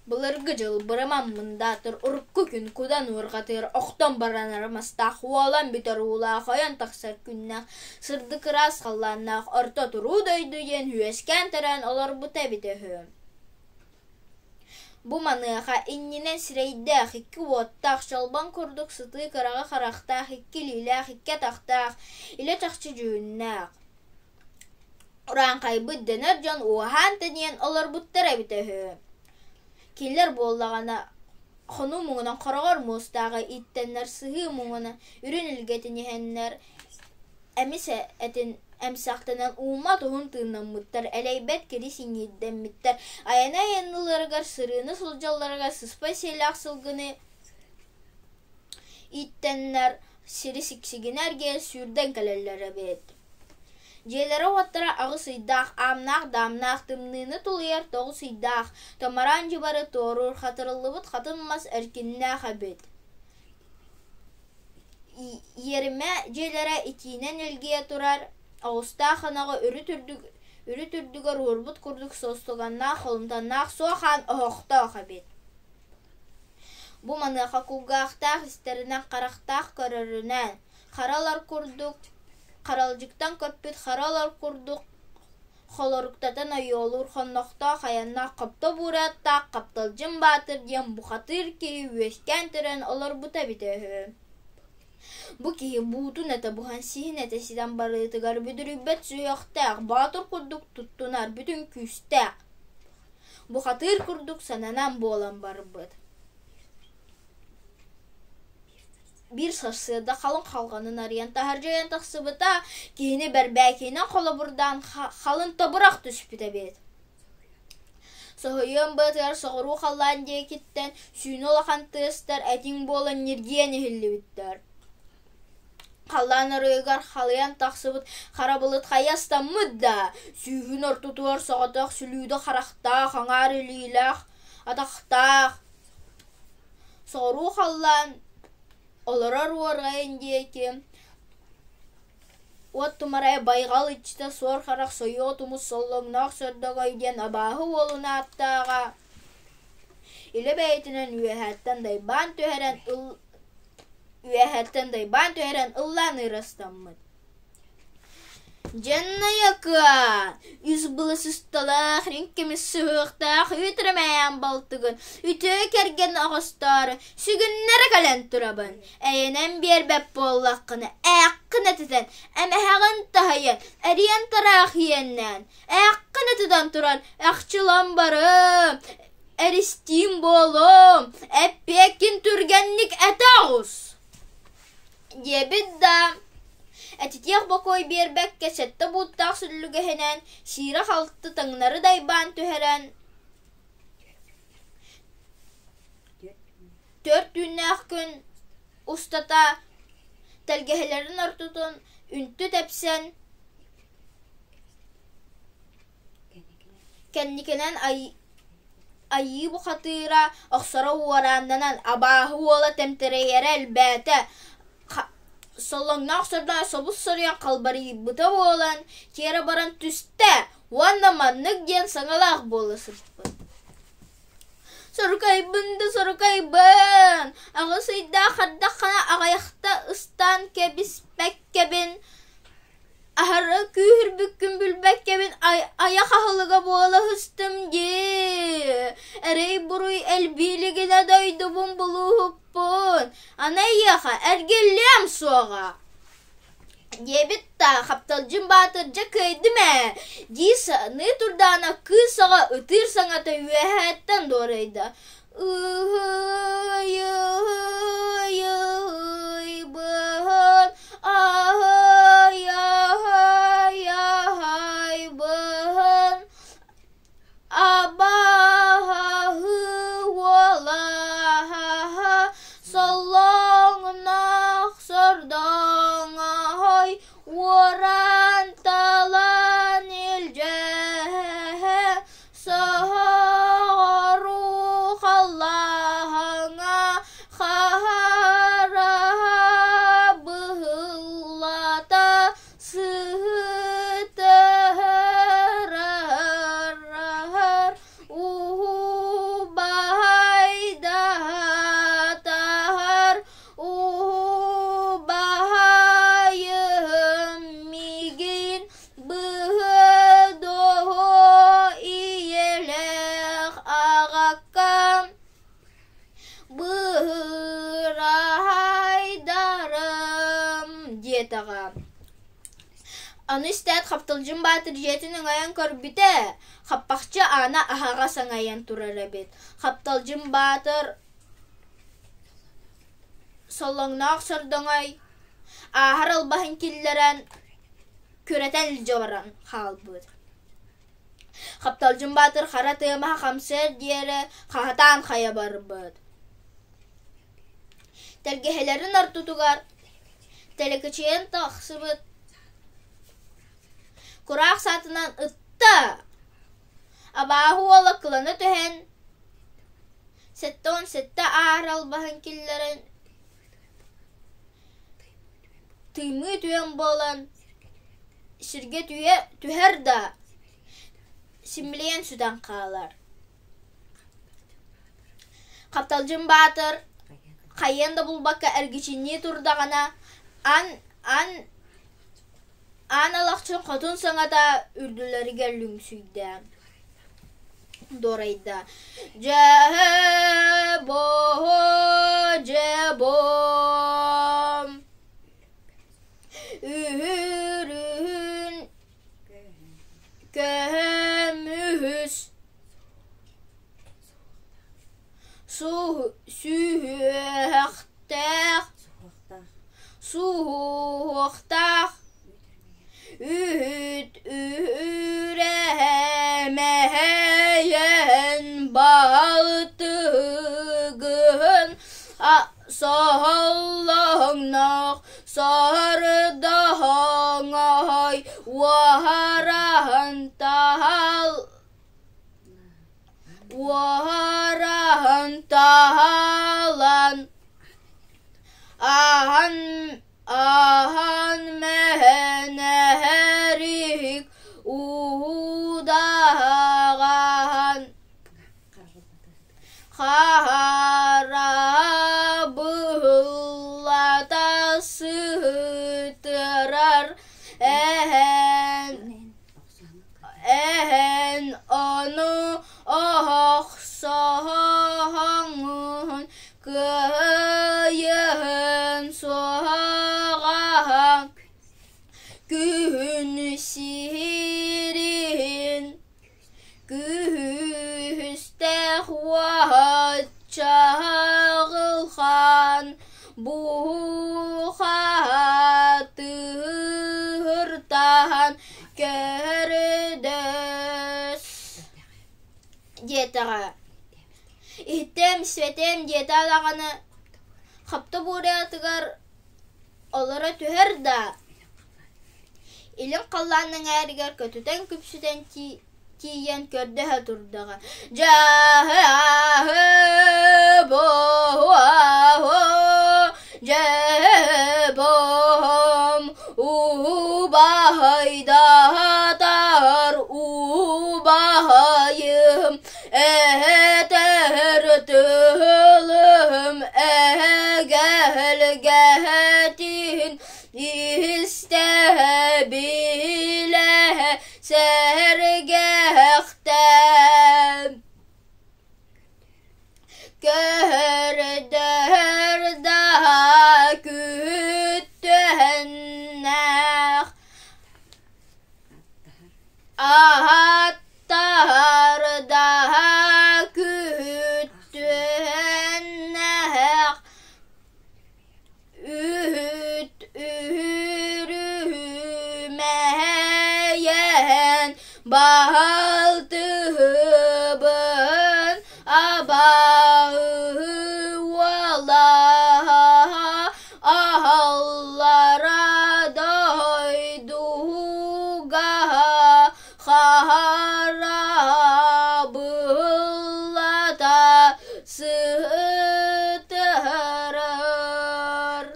Былыргы дьыл быраман мындаатыр, урукку күн кудан уорҕатыыр, охтон баранар мастаах, уолан бүтэр уулаах, ойон тахсар күннээх, сырдык ыраас халлааннаах орто туруу дойду диэн үөскээн төрөөн олорбута эбитэ үһү. Бу маныаха иннинэн сирэйдээх, икки уоттаах, чолбон курдук сытыы кыраҕы харахтаах, икки илиилээх, икки атахтаах, илэ-чахчы дьүһүннээх Урааҥхайбыт дэнэр дьон уоһаан-тэнийэн олорбуттар эбитэ үһү. Кинилэр буоллаҕына хонуу муҥунан хороҕор муостааҕы ииттэннэр сыһыы муҥунан үрүн илгэтин иһэннэр эмис этин эмсэхтэнэн ууммат уһун тыыннаммыттар, элэйбэт кирис иҥиирдэммиттэр, айаны айанныылларыгар сырыыны сылдьалларыгар сыспай сиэллээх сылгыны ииттэннэр сири сиксигинэ эргийэн сүүрдэн кэлэллэр эбит. Дьиэлэрэ-уоттара аҕыс ыйдаах, аамнаах-даамнаах, тымныыны тулуйар тоҕус ыйдаах, томороон дьыбары туоруур, хатырыллыбыт хатын мас эркиннээх эбит. Иэримэ дьиэлэрэ итиинэн илгийэ турар, оҕустаах ынаҕы үрүт үрүт үрдүгэр уурбут курдук суостуганнаах, холумтаннаах суох аан оһохтоох эбит. Бу маныаха кулгаахтаах истэринэн, харахтаах көрөрүнэн, харалар курдук харалдьыктан көппүт харалар курдук холоруктатан ойуолуур хоннохтоох айаннаах хопто буураттаах Хапталдьын Баатыр диэн бухатыыр киһи үөскээн төрөөн олорбута эбитэ үһү. Бу киһи буутун этэ буһан сиһин этэ ситэн барыытыгар бүдүрүйбэт сүһүөхтээх, боотур курдук туттунар бүтүн күүстээх, бухатыыр курдук сананан буолан барбыт. Биир сарсыарда халыҥ халҕанын арыйан таһырдьа ойон тахсыбыта, киһини бэрбээкэйинэн холобурдаан халыҥ тобурах түспүт эбит. Соһуйуон быатыгар соҕуруу халлаан диэкиттэн сүүнэ улахан тыастар этиҥ буолан ньиргийэн иһиллибиттэр. Халлаан оройугар халыйан тахсыбыт хара былыт хайастаммыт да, сүүһүн ортотугар соҕотох сүлүүдэ харахтаах, аҥаар илиилээх, атахтаах, Соҕуруу халлаан олорор уорҕайын диэки уот тумарайа байҕал иччитэ суор харах сойуо тумус соллоҥноох сордоҥой диэн абааһы уолун ааттааҕа илэ бэйэтинэн үөһэттэн дайбаан түһэрэн үөһэттэн дайбаан түһэрэн ыллаан ырастаммыт Дьэннайакыа, үс былас усталаах, риҥкэмис суһуохтаах үүт-рэмээн балтыгын үтүө кэргэн оҕостоору сүгүннэрэ кэлэн турабын. Эйэнэн биэрбэт буоллаххына, ээххин этитэн, эмэһэҕин таһыйан, эриэн тараах иэннээн, ээххин этитэн туран эхчилан барым, эристиим буолуом, эппиэккин түргэнник этэ оҕус диэбит да, этитиэх бокуой биэрбэккэ сэттэ бууттаах сүллүгэһинэн сиирэ-халты таҥнары дайбаан түһэрэн түөрт түүннээх күн устата тэлгэһэлэрин ортотун үнтү тэпсэн Кэнникинэн айыы бухатыыра охсоро уорааннанан, абааһы уола тэмтэрэйэрэ элбээтэ, солоҥноох сордоон собус-соруйан халбарыйбыта буолан, тиэрэ баран түстэ уонна маннык диэн саҥалаах буола сыппыт: «Сорукайбын да сорукайбын, аҕыс ыйдаах хардаххына аҕыйахта ыстаан кэбиспэккэбин Аһары күүһүрбүккүн билбэккэбин айах аһылыга буола сыстым дии. Эрэй-буруй элбиилигинэ дойдубун булууһуппун. Аны эйиэхэ эргиллиэм суоҕа диэбит да Хапталдьын Баатыр дьэ кыайдым ээ дии саныы турдаҕына кыыс оҕо ытыыр саҥата үөһээттэн дуорайда. Ыһый, ыһый, ыһый, быһын, аһый, аһый, аһай, быһын, абаһаһы уолаһаһа, солоҥнох сордоҥоһой, уоран талан илдьэһэ, Соһоҕоруу халлааҥҥа хараһа быһа. Аҕаккам быыһыраһайдарым диэтэҕэ. Ону истээт Хапталдьын Баатыр дьиэтин өҥөйөн көрбүтэ, хаппахчы аана аһаҕас аҥайан турар эбит. Хапталдьын Баатыр солоҥноох сордоҥой ааһар албаһын киллэрэн күрэтэн илдьэ баран хаалбыт. Хапталдьын Баатыр хара тыа маһа хамсыар диэри хаһытаан хайа барбыт. Тэлгэһэлэрин ортотугар тэлэкэчийэн тахсыбыт кураах саатынан ытта, абааһы уола кылана түһэн 77 аар албаһын киллэрэн тыймыы түһэн буолан сиргэ түһэр да симмилийэн сүтэн хаалар. Хапталдьын Баатыр хайыан да булбакка эргичиҥнии турдаҕына аан аан аан Алахчын хотун саҥата үрдүлэригэр лүҥсүйдэ дуорайда: «Дьэ боо, дьэ боо, үһүрүһүн көмүһүс Сүһүөхтээх суһуохтаах үүт үрэһэмэһэйэн балтыгын соһоллоҥнох сордоһоҥой уоһараһын таһал Уоһараһын таһалан ааһан ааһан мэһэнэһэрик уудаһаҕаһан хаһара быһыллата сыһытырар эһэн Эһэн ону оһохсоһоҥҥун кыайыһын суоҕаһа күһүн сириһин күһүстээх уоһа чаҕылхан буһухаатыһыртаһан көрдөс диэтэҕэ. Иһиттим, сибэтиэм диэтэ даҕаны хапта буурайатыгар олоро түһэр да, илин халлаан эҥээригэр көтүтэн күпсүтэн тиийэн көрдөһө турдаҕа Дьээбом убаһайдаатар убаһайым этэр тылым эгэлгэтин истэ билэ Сэргэхтэн көһөрдөр да күттүһэннэх аһаттар да күттүһэннэх Үһүт үһүрүһүмэһэйэн баһалтыһыбын абаһы уола аһаллара дойдуга хаһарабыллата сыһытыһарар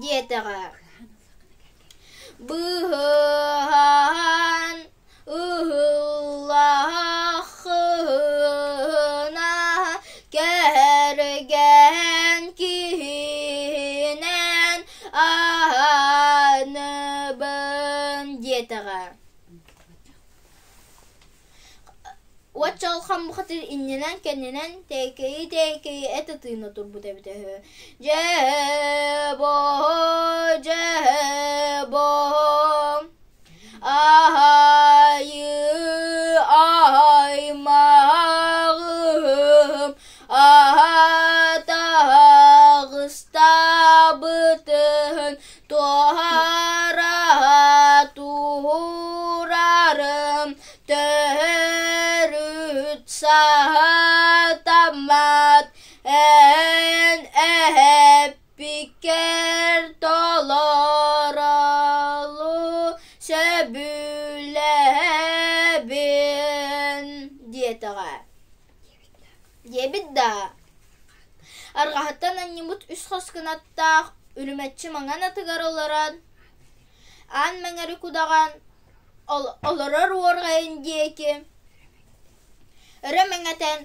диэтэҕэ. Быһыһаан ыһыллаххына Уот чаҕылхан бухатыыр иннинэн-кэннинэн тээкэйи-тээкэйи эт ытыына турбут эбитэ үһү. Дьэ боо, дьэ боо, аһайыы аймаҕым, аһатаҕыстаабытын туһара туһурарым Төрүт саатаммат эн эһэппиккэр толоролу сөбүлэһэбин диэтэҕэ диэбит да арҕаһыттан анньыбыт үс хос кынаттаах үрүмэччи маҥан атыгар олорон аан мэҥэри кудаҕан олорор уорҕайын диэки өрө мэҥэтэн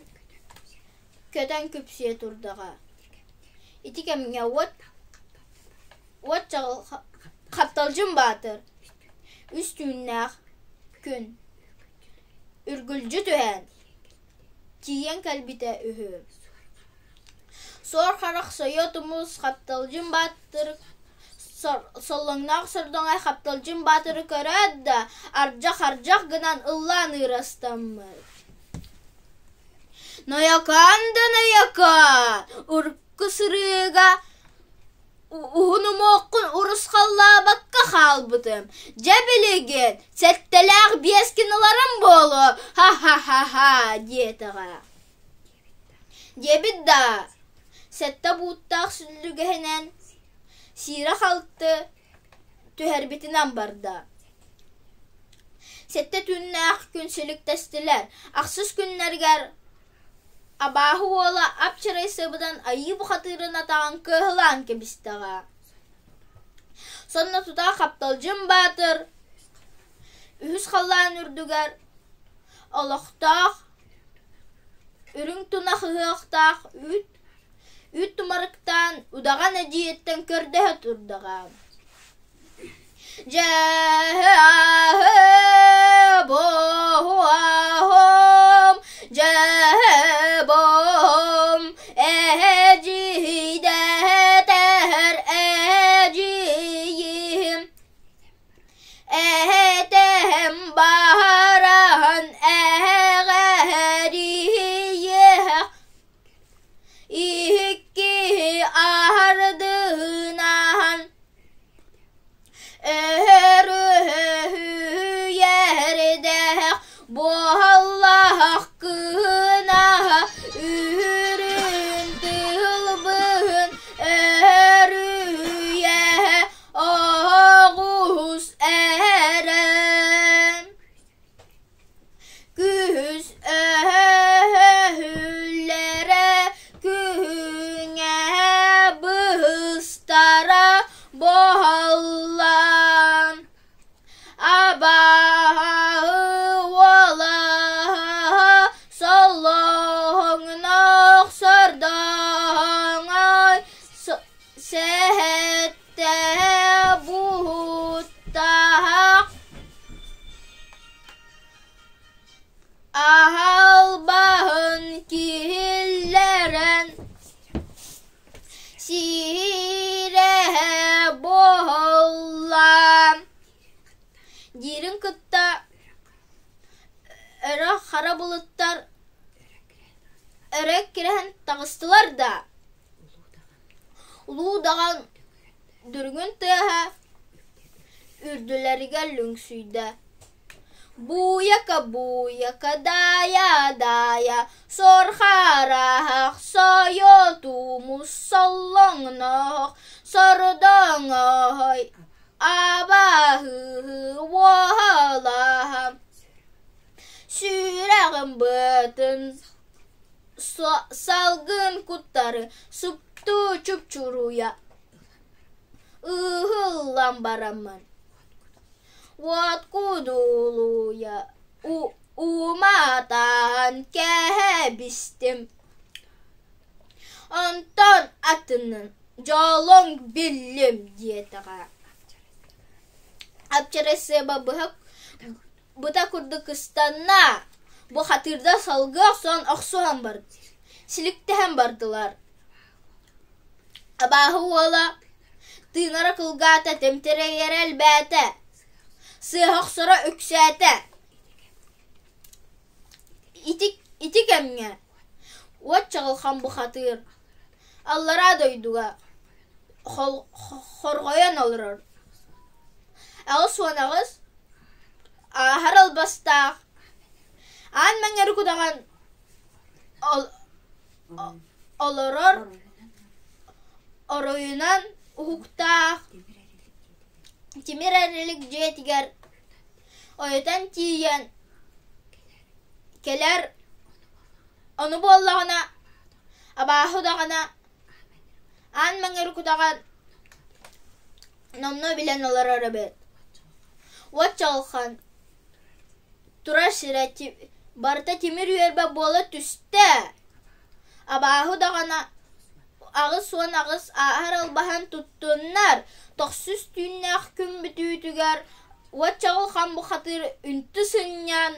көтөн күпсүйэ турдаҕа. Ити кэмҥэ уот уот чаҕыл хапталдьын баатыр үс түүннээх күн үргүлдьү түһэн тиийэн кэлбитэ үһү. Суор харах сойуо тумус хапталдьын баатыр соллоҥноох сордоҥой хапталдьын баатыры көрөөт да, ардьах-ардьах гынан ыллаан ыырастаммыт. Нойокоон да нойокоон, урукку сырыыга уһун умуоххун урусхаллаабакка хаалбытым. Дьэ билигин сэттэлээх биэскин ыларым буолуо, ха-ха-ха-ха диэтэҕэ. Диэбит да, сэттэ бууттаах сүллүгэһинэн сиирэ-халты түһэрбитинэн барда. Сэттэ түүннээх күн силиктэстилэр. Ахсыс күннэригэр абааһы уола ап-чарай сыбыдан айыы бухатыырын атаҕын кыаһылаан кэбистэҕэ. Сонно тута Хапталдьын Баатыр үһүс халлаан үрдүгэр олохтоох Үрүҥ тунах ыһыахтаах үүт үүт тумарыктаан удаҕан эдьиийиттэн көрдөһө турдаҕа Дьэ буоһуаһум, дьэ буом, эдьиийдэтэр эдьиийим Эһэтэһэм баһараһан эһэҕэһэриһиэх Иһиккиһи аһардынаһан Өһөрүһүһүйэрдээх буоһаллаах кыһынаһа Үһүрүн тыһылбыһын өһөрүһүйэһэ Оҕус эрэн Күһүс өһүллэрэ күһүҥэ быһыстара буолла Абааһы уола солоһоҥнох сордоҥой Сэһэттэһэ буһуттаах аһалбаһын киһилэрэн сиирэһэ буолла диирин кытта өрө хара былыттар өрө эккирэһэн таҕыстылар да Улуу удаҕан дүрүгүн тыаһа үрдүлэригэр лүҥсүйдэ: «Бууйака-бууйака, даайа-даайа, суор-хараһах, сойотуумус соллоҥноох, сордоҥоһой, абаһыһы уоһалаһа, сүрэҕим быатын Салгын куттары супту чупчуруйа ыһыллан бараммын уот кудулуйа уматан кэбистим. Онтон атынын дьолуҥ биллим диэтэҕэ. Апчарай сыаба быһа быта курдук ыстанна. Бухатыырдар салгыы охсон охсуһан бар, силиктэһэн бардылар. Абааһы уола тыынара кылгаата, тэмтэрэйэрэ элбээтэ, сыыһа охсоро үксээтэ. Ити, ити кэмҥэ уот чаҕылхан бухатыыр аллараа дойдуга хорҕойон олорор. 88 ааһар албастаах аан мэҥэри кудаҕан олорор оройунан уһуктаах тимир эрилик дьиэтигэр ойутан тиийэн кэлэр ону буоллаҕына абааһы удаҕана аан мэҥэри кудаҕан номнуо билэн олорор эбит. Уот чаҕылхан турар сирэ барыта тимир үөрбэ буола түстэ. Абааһы даҕаны 88 ааһар албаһын туттуннар, тохсус түүннээх күн бүтүүтүгэр уот чаҕылхан бухатыыр үнтү сынньан,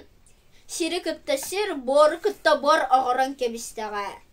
сири кытта сир, буору кытта буор оҕорон кэбистэҕэ.